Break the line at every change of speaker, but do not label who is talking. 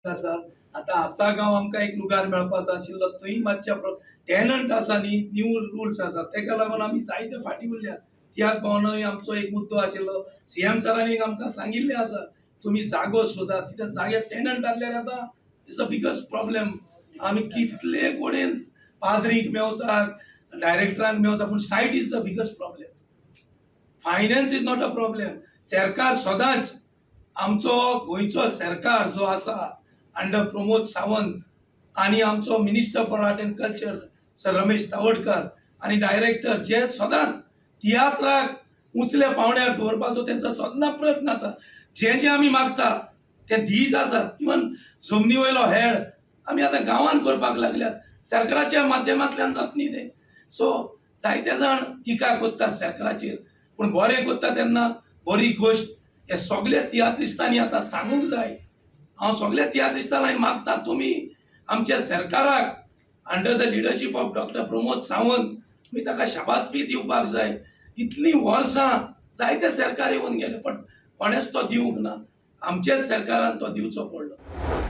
आसा. आतां आसागांव आमकां एक लुगार मेळपाचो आशिल्लो, थंय मातशे टेनंट आसा न्ही, न्यू रुल्स आसा, तेका लागून आमी जायते फाटीं उरल्यात. तियात्र भवनूय आमचो एक मुद्दो आशिल्लो. सीएम सरांनी आमकां सांगिल्लें आसा, तुमी जागो सोदात. कित्याक जाग्यार टेनंट आहल्यार आतां it's a biggest problem. आमी कितले कडेन पाद्रीक मेवतात, डायरेक्टरांक मेवता, पूण site is the biggest problem. Finance is not a problem. सरकार सदांच, आमचो गोंयचो सरकार जो आसा अंडर प्रमोद सावंत आनी आमचो Minister for Art and Culture Sir Ramesh Tawadkar आनी डायरेक्टर, जे सदांच तियात्राक उंचल्या पावंड्यार दवरपाचो तेंचो सदां प्रयत्न आसा. जे जे आमी मागता ते दीत आसात. इवन जमनी वयलो हेड आमी आतां गांवांत करपाक लागल्यात, सरकाराच्या माध्यमांतल्यान जाता न्ही तें. सो जायते जाण टिका करतात सरकाराचेर, पूण बरें करता तेन्ना बरी गोश्ट हे सगळे तियात्रिस्तांनी आतां सांगूंक जाय. हांव सगळ्या तियात्रिस्तांक मागता, तुमी आमच्या सरकाराक under the leadership of Doctor Pramod Sawant, तुमी ताका शाबासकी दिवपाक जाय. इतलीं वर्सां जायते सरकार येवन गेले, पण कोणेच तो दिवंक ना. आमच्याच सरकारान तो दिवचो पडलो.